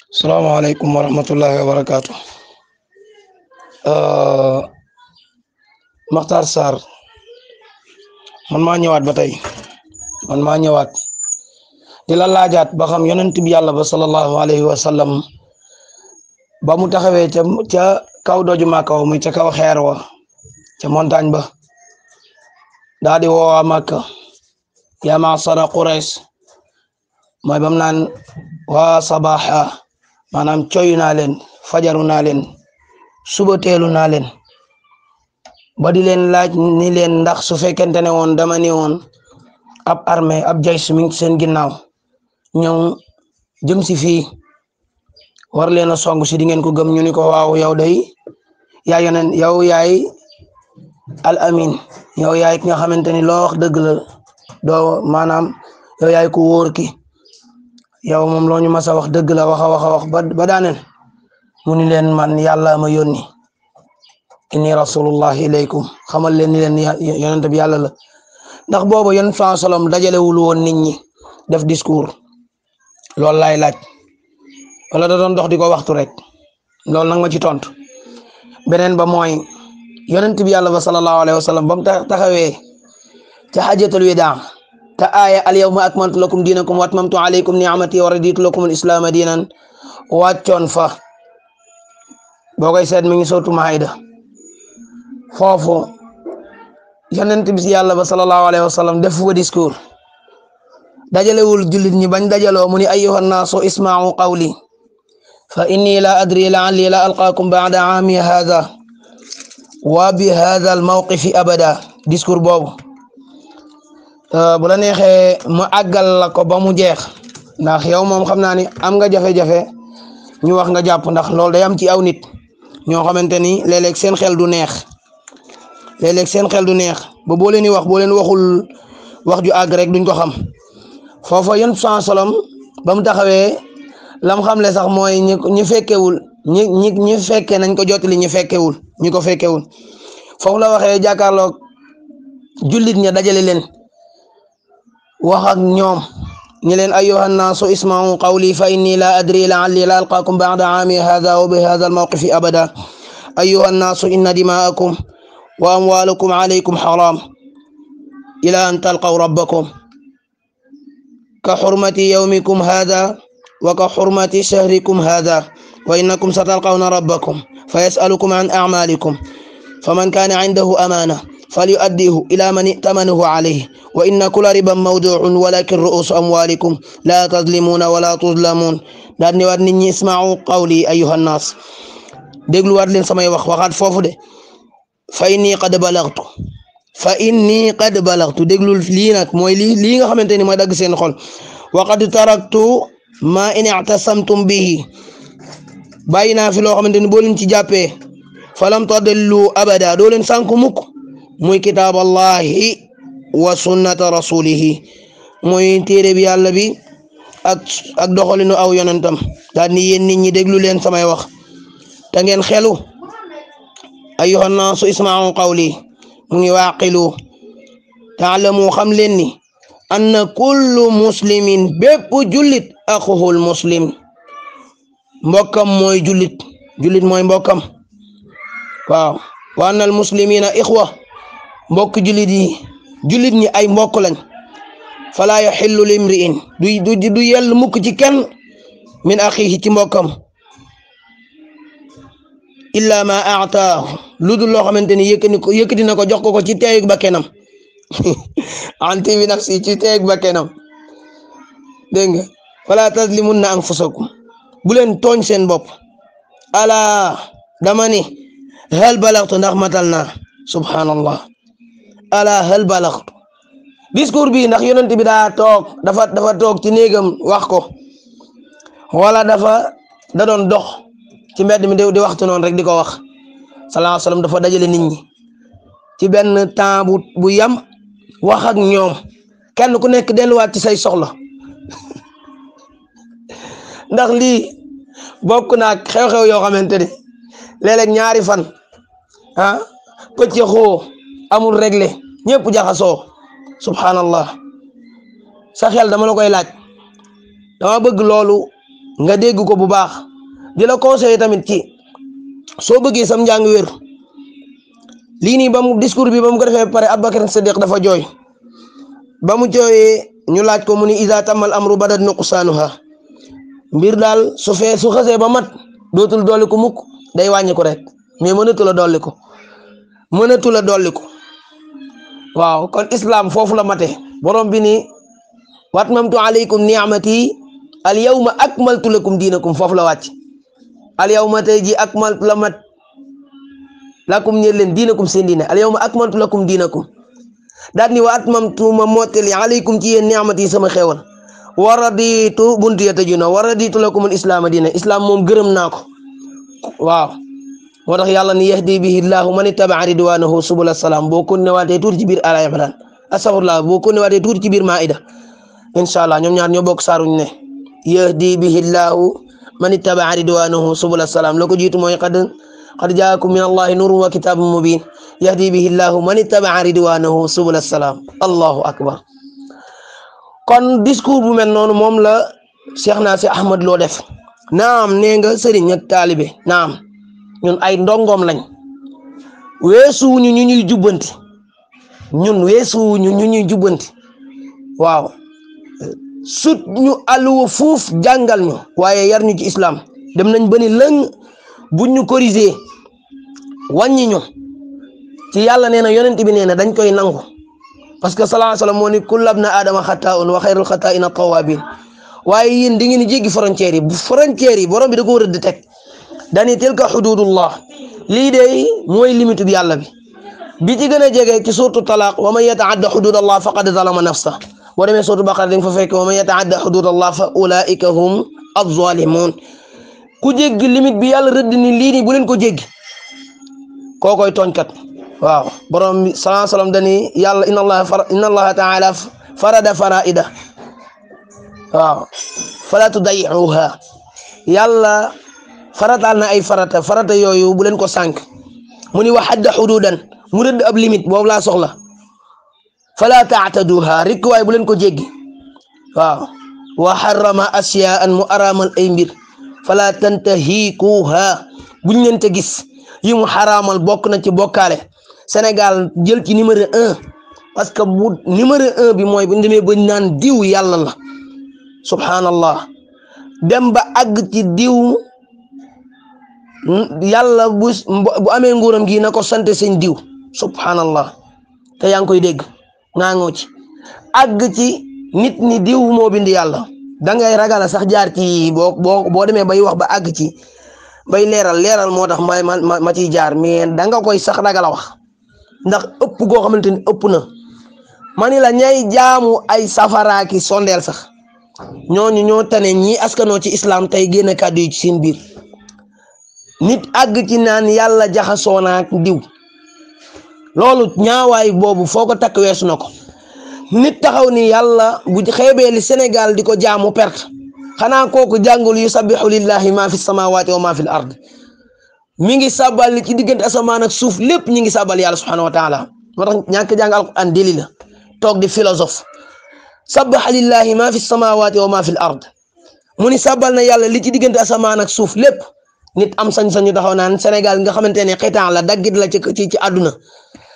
Assalamualaikum warahmatullahi wabarakatuh. Makhtar Sarr man maa ñëwaat ba tey man maa ñëwaat di la laajaat ba xam yonent bi yàlla ba sallallahu alayhi wa sallam ba mu taxawee ca kaw doju Màkka muy ca kaw xeer wa ca montagne ba daa di woo waa Màkka yaa ma'shara Quraysh mooy bam naan waa sabaxa maanaam coyu naa leen fajaru naa leen suba teelu naa leen ba di leen laaj ni leen ndax su fekkente ne woon dama ni woon ab armée ab jaysh mi ngi seen ginnaaw ñëw jëm si fii war leen a song si di ngeen ko gëm ñu ni ko waaw yow day yaa yoneen yow yaay al amin yow yaay ki nga xamante ni loo wax dëgg la doo maanaam yow yaay ku wóor ki yow moom loo ñu mas a wax dëgg la wax a wax ba daaneel mu ni leen man yàlla ma yónni inni rasulullahi ilaykum xamal leen ni leen yonent bi yàlla la ndax boobu yon fa solom dajalewul woon nit ñi def discours loolu laay laaj wala da doon dox di ko waxtu rek loolu nag ma ci tontu beneen ba mooy yonent bi yàlla ba sallallahu alayhi wa sallam ba mu taxawee ca hajjatul widaa te aaya al yawma akmaltu lakum diinakum wa atmamtu alaykum ni'amati wa raditu lakum al islaama diinan wàccoon fa boo koy seet mi ngi sootu Maayda foofu yonent bi yàlla ba sallallahu alayhi wa sallam def fa discours dajalewul jullit ñi bañ dajaloo mu ni ayyuhan naasu isma'u qawli fa inni la adri la'alli la alqaakum ba'da aami hadha wa bi hadha al mawqifi abada discours boobu bu la neexee ma àggal la ko ba mu jeex ndax yow moom xam naa ni am nga jafe-jafe ñu wax nga jàpp ndax loolu day am ci aw nit ñoo xamante ni léeg-léeg seen xel du neex ba boo leen di wax boo leen waxul wax ju àgg rek duñ ko xam foofa yon sans solom ba mu taxawee lam xamle sax mooy ñi fekkewul ñi fekke nañ ko jottali ñi fekkewul ñi ko fekkewul foofu la waxee jàkkaarloog jullit ña dajale leen wax ak ñoom ñi leen ayyuhan naasu isma'u qawli fa inni la adri la'alli la alqaakum ba'da aami hadha wa bi hadha al mawqifi abada ayyuhan naasu inna dima'akum wa amwaalakum alaykum haram ila an talqaw rabbakum ka hurmati yawmikum hadha wa ka hurmati shahrikum hadha wa innakum satalqawna rabbakum fayas'alukum an a'malikum faman kana 'indahu amana فليؤديه إلى من ائتمنه عليه وإن كل ربا موضوع ولكن رؤوس أموالكم لا تظلمون ولا تظلمون دارني وات نيت ñi اسمعوا قولي أيها الناس déglu waat leen samay waxaat foofu de fa inni qad balagtu déglul lii nag mooy lii nga xamante ni mooy dagg seen xol wa qad taraktu ma in i'tasamtum bihi bàyyi naa fi loo xamante ni boo leen ci jàppee falam tadillu abada doo leen sànku mukk muy kitaab allahi wa sunnata rasulihi muy téere bi yàlla bi ak doxalinu aw yonentam daal ni yéen nit ñi déglu leen samay wax te ngeen xelu ayyuhan naasu isma'u qawli mu ngi waaqilu ta'lamu xam leen ni anna kullu muslimin bépp jullit axuhul muslim mbokkam mooy jullit mooy mbokkam waaw wa anna al muslimina ixwa mbokk jullit ñi ay mbokk lañ fala yaxillu limri'in du yell mukk ci kenn min axihi ci mbokkam illa ma a'taahu lu dul loo xamante ni yëkkati na ko jox ko ci teeyug bakkenam anti bi nafsi ci teeyug bakkenam dégg nga wala tazlimunna anfusakum bu leen tooñ seen bopp ala dama ni hal balagtu ndax matal naa subhanallah ala hal balagtu discours bi ndax yonent bi daa toog dafa toog ci néegam wax ko wala da doon dox ci mbedd mi di waxtu noonu rek di ko wax sallallahu alayhi wasallam dafa dajale nit ñi ci benn temps bu yam wax ak ñoom kenn ku nekk delluwaat ci say soxla ndax lii bokk na xew-xew yoo xamante ni léeg-léeg ñaari fan pëcc xoo amul réglé ñëpp jaxasoo subhanallah sa xel dama la koy laaj dama bëgg loolu nga dégg ko bu baax di la conseiller tamit ci soo bëggee sam njàng wér lii nii ba mu discours bi ba mu ko defee pare Abubakar Siddiq dafa jooy ba mu jooyee ñu laaj ko mu ni iza tamal amru badat nuqsaanuha mbir daal su xasee ba mat dootul dolli ko mukk day wàññi ko rek mais mënatu la dolli ko waaw kon islam foofu la mate borom bi ni watmamtu alaykum ni'mati al yawma akmaltu lakum diinakum foofu la wàcc al yawma tey ji akmaltu la mat lakum ñeel leen diinakum seen diine al yawma akmaltu lakum diinakum daal ni wa atmamtu ma mottali alaykum ci yéen ni'mati sama xéewal wa raditu buntu ya tëju na wa raditu lakum al islaama diina islam moom gërëm naa ko waaw moo tax yàlla ni yahdi bihi llahu man ittaba'a ridwanahu subula salaam boo ko newaatee tuuti ci biir Al Imran astaghfirullah boo ko newaatee tuuti ci biir Maida incha allah ñoom ñaar ñoo bokk saaruñ ne yahdi bihi llahu man ittaba'a ridwanahu subula salaam la ko jiitu mooy qad jaakum min allahi nurun wa kitabun mubin yahdi bihi llahu man ittaba'a ridwanahu subula salaam allahu akbar kon discours bu mel noonu moom la Cheikh Nasir Ahmad Lo def naam nee nga sëriñ ak taalibe naam ñun ay ndongoom lañ weesuwuñu ñu ñuy jubbanti waaw sut ñu alluwa fuuf jàngal ñu waaye yar ñu ci islam dem nañ ba ni lëng buñ ñu corriger wàññi ñu ci yàlla nee na yonent bi nee na dañ koy nangu parce que sallallahu alayhi wa sallam moo ni kullu ibni aadama xataa'un wa xayrul xataa'ina tawwaabiin waaye yéen di ngeen di jéggi frontière yi borom bi da ko rëdd teg dani tilka xududullah lii de mooy limitu bi yàlla bi ci gën a jege ci suuratu talaaq wa man yataadda xududallah faqad zalama nafsa boo demee suuratu baqara dañ fa fekk wa man yataadda xududallah fa ulaika hum az-zalimun ku jéggi limite bi yàlla rëdd ni lii nii bu leen ko jéggi kookoy tooñkat waaw borom bi sallallahu alayhi wa sallam dani yàlla inna allaha taala farada faraida waaw fala tudayi'uha yàlla farataal na ay farata yooyu bu leen ko sànq mu ni wa hadda xududan mu rëdd ab limite boobu laa soxla fala taataduha rek waaye bu leen ko jéggi waaw wa harrama asyaan mu araamal ay mbir fala tantahikuha buñ leen te gis yi mu xaraamal bokk na ci bokkaale Sénégal jël ci numéro 1 parce que bu numéro 1 bi mooy bu ñu demee ba naan diw yàlla la subhanallah dem ba àgg ci diw yàlla bu amee nguuram gi na ko sant sëñ diw subhanallah te yaa ngi koy dégg ngaa ngoo ci àgg ci nit ñi diw moo bind yàlla da ngay ragal sax jaar ci boo demee bay wax ba àgg ci bay leeral moo tax ma ciy jaar mais da nga koy sax ragal a wax ndax ëpp goo xamante ni ëpp na ma ni la ñay jaamu ay safaraaki sondeel sax ñooñu ñoo tane ñi askanoo ci islam tey génn kàddu yi ci seen biir nit àgg ci naan yàlla jaxasoo na ak diw loolu ñaawaay boobu foo ko takk weesu na ko nit taxaw ni yàlla bu xeebee li Sénégal di ko jaamu perte xanaa kooku jàngul yusabbihu lillahi ma fi samawati wa ma fi l ard mi ngi sabal li ci diggante asamaan ak suuf lépp ñi ngi sabal yàlla subhanahu wa taala moo tax ñàkk jàng alquran deli la toog di philosophe sabbaha lillahi ma fi samawati wa ma fi l ard mu ni sabal na yàlla li ci diggante asamaan ak suuf lépp nit am sañ-sañu taxaw naan Sénégal nga xamante ne xitaan la daggit la ci àdduna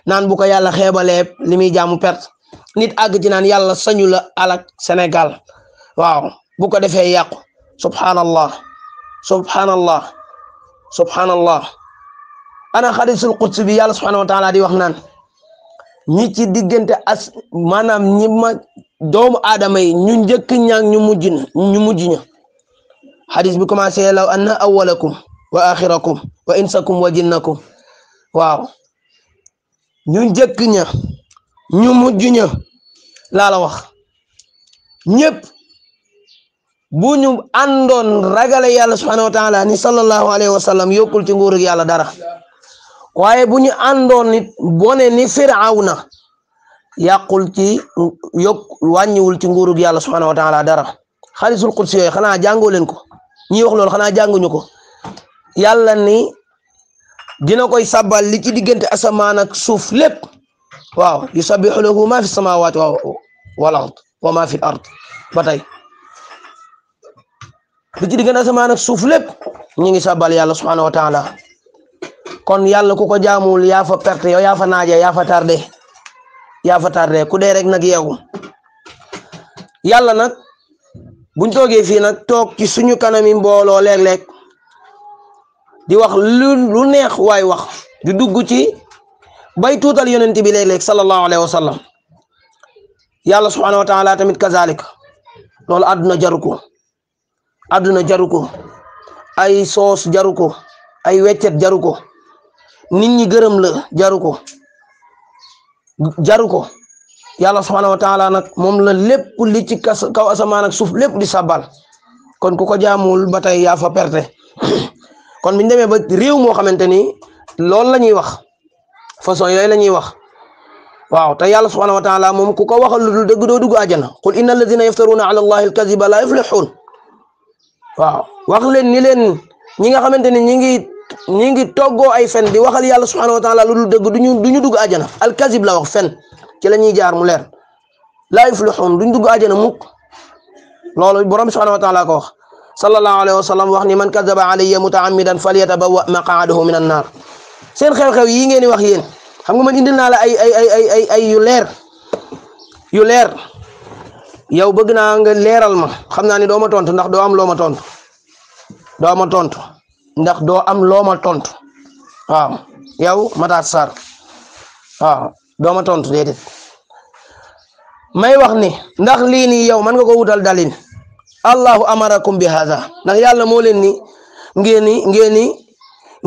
naan bu ko yàlla xeebalee li muy jaamu perte nit àgg ci naan yàlla sañu la alak Sénégal waaw bu ko defee yàqu subhanallah ana hadiisul qudsi bi yàlla subhanahu wa taala di wax naan ñi ci diggante maanaam ñi ma doomu aadama yi ñu njëkk ñaak ñu mujj ña hadis bi commencé law anna awwalakum wa axirakum wa insakum wa jinnakum waaw ñu njëkk ña ñu mujj ña laa la wax ñëpp bu ñu àndoon ragale yàlla subhanahu wa taala ni sallallahu alayhi wa sallam yokkul ci nguurug yàlla dara waaye bu ñu àndoon nit bone ni firawna yàqul ci wàññiwul ci nguurug yàlla subhanahu wa taala dara hadiisul qudsi yooyu xanaa jàngoo leen ko ñi wax loolu xanaa jànguñu ko yàlla ni dina koy sabbal li ci diggante asamaan ak suuf lépp waaw yusabbihu lahu ma fi samawati wal ard wa ma fi l ard ba tey lu ci diggante asamaan ak suuf lépp ñi ngi sabbal yàlla subhanahu wa taala kon yàlla ku ko jaamul yaa fa perte yow yaa fa naaje yaa fa tardé ku dee rek nag yeewu yàlla nag buñ toogee fii nag toog ci suñu kanami mbooloo léeg-léeg di wax lu neex waay wax di dugg ci bay tuutal yonent bi léeg-léeg sallallahu alayhi wa sallam yàlla subhanahu wa taala tamit kazalik loolu àdduna jaru ko ay soos jaru ko ay weccet jaru ko nit ñi gërëm la jaru ko yàlla subhanahu wa taala nag moom la lépp li ci kaw asamaan ak suuf lépp di sabbal kon ku ko jaamul ba tey yaa fa perte kon biñ demee ba réew moo xamante ni loolu la ñuy wax façon yooyu la ñuy wax waaw te yàlla subhanahu wa taala moom ku ko waxal lu dul dëgg doo dugg àjjana qul inna alladina yaftaruna ala allahi alkaziba la yuflihun waaw wax leen ni leen ñi nga xamante ni ñi ngi toggoo ay fen di waxal yàlla subhanahu wa taala lu dul dëgg duñu dugg àjjana alkazib la wax fen ci la ñuy jaar mu leer la yuflihun duñ dugg àjjana mukk loolu borom subhanahu wa taala ko wax sallallahu alayhi wa sallam wax ni man kazaba alayya mutaammidan falyatabawa maqaadahu min annar seen xew-xew yi ngeen di wax yéen xam nga man indil naa la ay yu leer yow bëgg naa nga leeral ma xam naa ni doo ma tontu ndax doo am loo ma tontu ndax doo am loo ma tontu waaw yow Matar Sarr waaw doo ma tontu déedéet may wax ni ndax lii nii yow man nga ko wutal dalil allahu amarakum bi hada ndax yàlla moo leen ni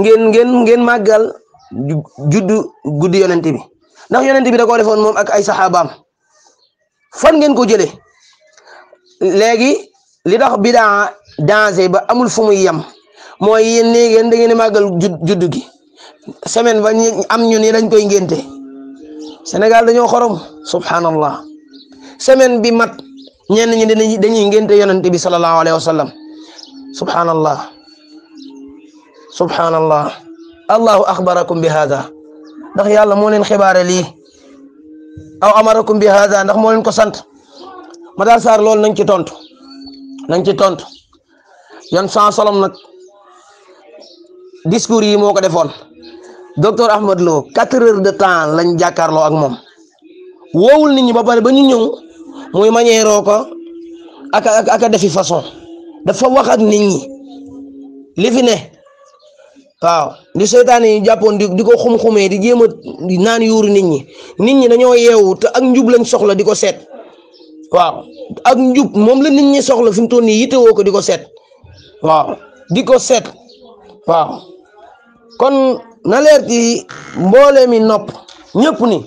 ngeen màggal juddu guddi yonent bi ndax yonent bi da koo defoon moom ak ay saxaabaam fan ngeen ko jëlee léegi li tax bidaa danger ba amul fu muy yem mooy yéen ngeen da ngeen di màggal juddu gi semaine ba am ñu ni dañ koy ngénte Sénégal dañoo xorom subhanallah semaine bi mat ñenn ñi dañuy ngénte yonent bi sallallahu alayhi wa sallam subhanallah allahu axbarakum bi hada ndax yàlla moo leen xibaare lii aw amarakum bi hada ndax moo leen ko sant Matar Sarr loolu nañ ci tontu yan saa solom nag discours yi moo ko defoon docteur Ahmad Lo 4 heures de temps lañ jàkkaarloo ak moom woowul nit ñi ba pare ba ñu ñëw muy mañeeroo ko aka defi façon dafa wax ak nit ñi li fi ne waaw li seytaane yi jàppoon di ko xum-xumee di jéem a naan yuuru nit ñi dañoo yeewu te ak njub lañ soxla di ko seet waaw ak njub moom la nit ñi soxla fi mu toll nii yittewoo ko di ko seet waaw waaw kon na leer ci mboole mi nopp ñëpp ni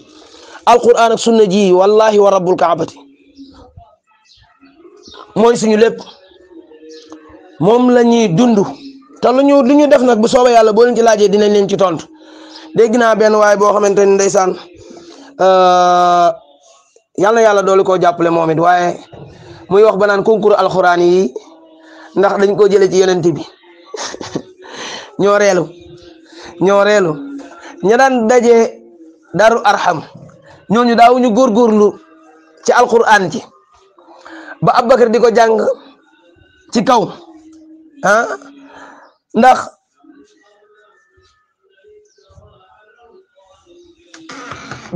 alquran ak sunna ji wallahi wa rabbul kaabati mooy suñu lépp moom la ñuy dund te lu ñu def nag bu soobee yàlla boo leen ci laajee dinañ leen ci tontu dégg naa benn waay boo xamante ni ndeysaan yal na yàlla doolu koo jàppale moom it waaye muy wax ba naan concours alxuraan yi ndax dañ koo jëlee ci yonent bi ñoo reelu ña daan daje Daaru Arham ñooñu daawuñu góorgóorlu ci alxuraan ci ba Abubakar di ko jàng ci kaw ndax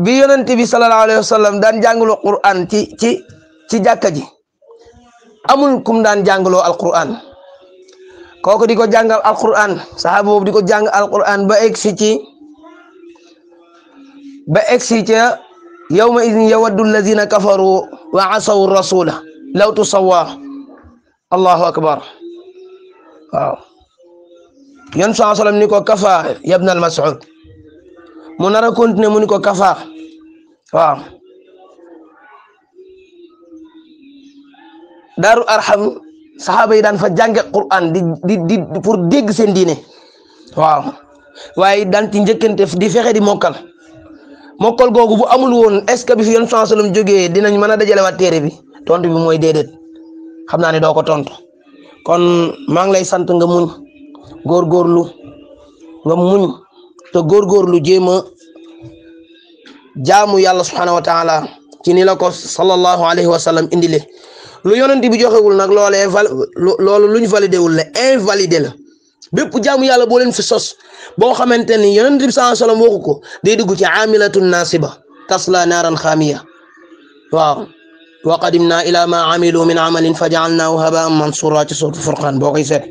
bi yonent bi sallallahu alayhi wa sallam daan jàngaloo Qur'an ci jàkka ji amul kum daan jàngaloo alquran kooku di ko jàngal alquran saxaaba boobu di ko jàng alquran ba egsi ca yawma idin yawaddu alladina kafaru wa asaw rasula law tusawwa allahu akbar waaw yon saa sallam ni ko kafa yabna al mas'ud mu nar a continuer mu ni ko kafa waaw Daaru Arham saxaaba yi daan fa jànge Qur'an di pour dégg seen diine waaw waaye daan ci njëkkante di fexe di mokkal googu bu amul woon est-ce que bi fi yon saa sallam jógee dinañ mën a dajalewaat téere bi tontu bi mooy déedéet xam naa ne doo ko tontu kon maa ngi lay sant nga muñ góorgóorlu nga muñ te góorgóorlu jéem a jaamu yàlla subhanahu wa taala ci ni la ko sallallahu alayhi wa sallam indile lu yonent bi joxewul nag loolee loolu luñ validé wul la invalidé la bépp jaamu yàlla boo leen fi sos boo xamante ni yonent bi sallallahu alayhi wasallam waxu ko day dugg ci amilatun nasiba tasla naaran xaamiya waaw wa qadimna ila ma amilu min amalin fa ja'alnahu haba'an mansura ci suratul furqan boo koy seet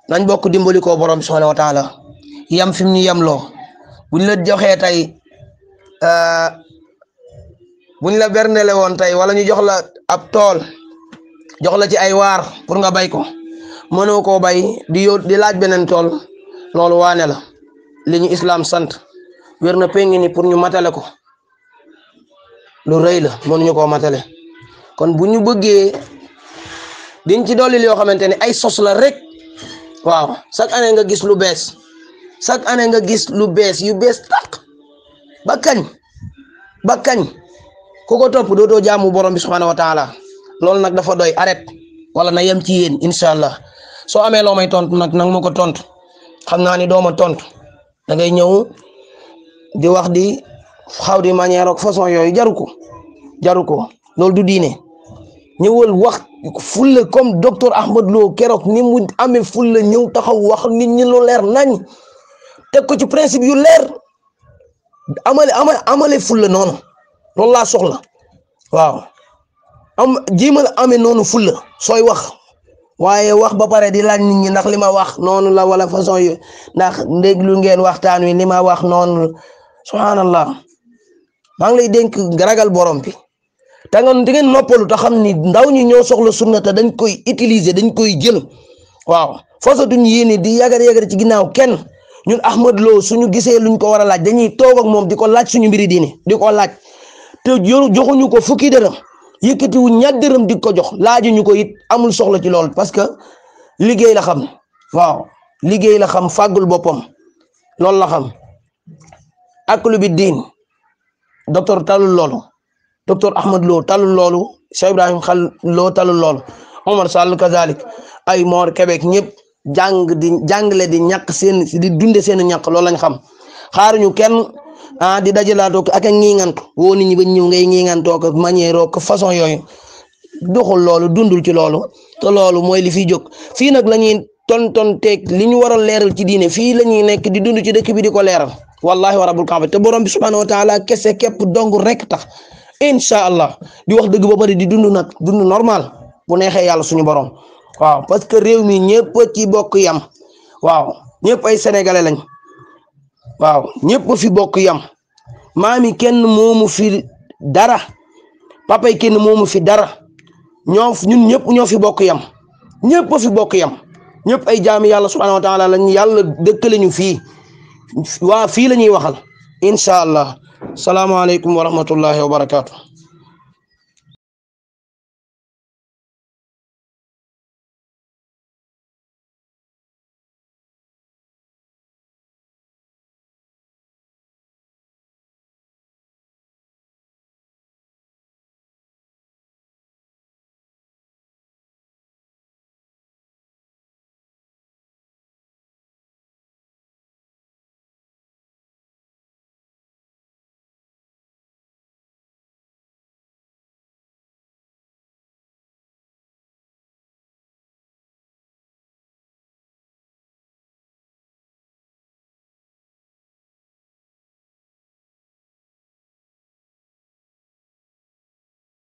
nañ bokk dimbali ko borom subhanahu wa taala yam fi mu ñu yemloo buñ la joxee tey buñ la bernele woon tey wala ñu jox la ab tool jox la ci ay waar pour nga bay ko mënoo koo bay di laaj beneen tool loolu waane la li ñu islam sant wér na péngi ni pour ñu matale ko lu rëy la mënuñu koo matale kon bu ñu bëggee diñ ci dolli yoo xamante ne ay sos la rek waaw chaque année nga gis lu bees chaque année nga gis lu bees yu bees tàq ba kañ ku ko topp dootoo jaamu borom bi subhanahu wa taala loolu nag dafa doy arrête wala na yem ci yéen incha allah soo amee loo may tontu nag ma ko tontu xam naa ni dooma tontu da ngay ñëw di wax di xaw di manière ak façon yooyu jaru ko loolu du diine ñëwal wax fulla comme docteur Ahmad Lo keroog ni mu amee fulla ñëw taxaw wax nit ñi lu leer nañ teg ko ci principe yu leer amale fulla noonu loolu laa soxla waaw jiimal amee noonu fulla sooy wax waaye wax ba pare di laaj nit ñi ndax li ma wax noonu la wala façon yu ndax déglu ngeen waxtaan wi li ma wax noonu subhanallah maa ngi lay dénk ragal borom bi te ngeen noppalu te xam ni ndaw ñi ñoo soxla sunna te dañ koy utiliser dañ koy jël waaw fasatuñ yéene di yagar ci ginnaaw kenn ñun Ahmad Lo suñu gisee luñ ko war a laaj dañuy toog ak moom di ko laaj suñu mbiri diine di ko laaj te joxuñu ko fukki dërëm yëkkatiwu ñaar dërëm di ko jox laajuñu ko it amul soxla ci lool parce que liggéey la xam waaw liggéey la xam fàggul boppam loolu la xam ak lu bi diin docteur talul loolu docteur Ahmad Lo talul loolu Cheikh Ibrahim Khal Lo talul loolu Omar Sall kazalik ay Mor Québec ñëpp jàngale di ñàkk seen di dunde seen ñàkk loolu lañ xam xaaruñu kenn di dajalaatoo ak ngiiŋantu woo nit ñi ba ñëw ngay ngiiŋantoo ak manière ak façon yooyu doxul loolu dundul ci loolu te loolu mooy li fiy jóg fii nag la ñuy tonton teeg li ñu war a leeral ci diine fii la ñuy nekk di dund ci dëkk bi di ko leeral wallahi wa rabbul kaaba te borom bi subhanahu wa taala kese képp dong rek tax incha allah di wax dëgg ba bari di dund nag dund normal bu neexee yàlla suñu borom waaw parce que réew mi ñëpp ci bokk yam waaw ñëpp ay sénégalais lañ waaw ñëpp fi bokk yam maami kenn moomu fi dara papay kenn moomu fi dara ñun ñëpp ñoo fi bokk yam ñëpp fi bokk yam ñëpp ay jaami yàlla subhanahu wa taala lañ yàlla dëkkale ñu fii waa fii la ñuy waxal incha allah salaamaaleykum wa rahmatullahi wa barakaatu.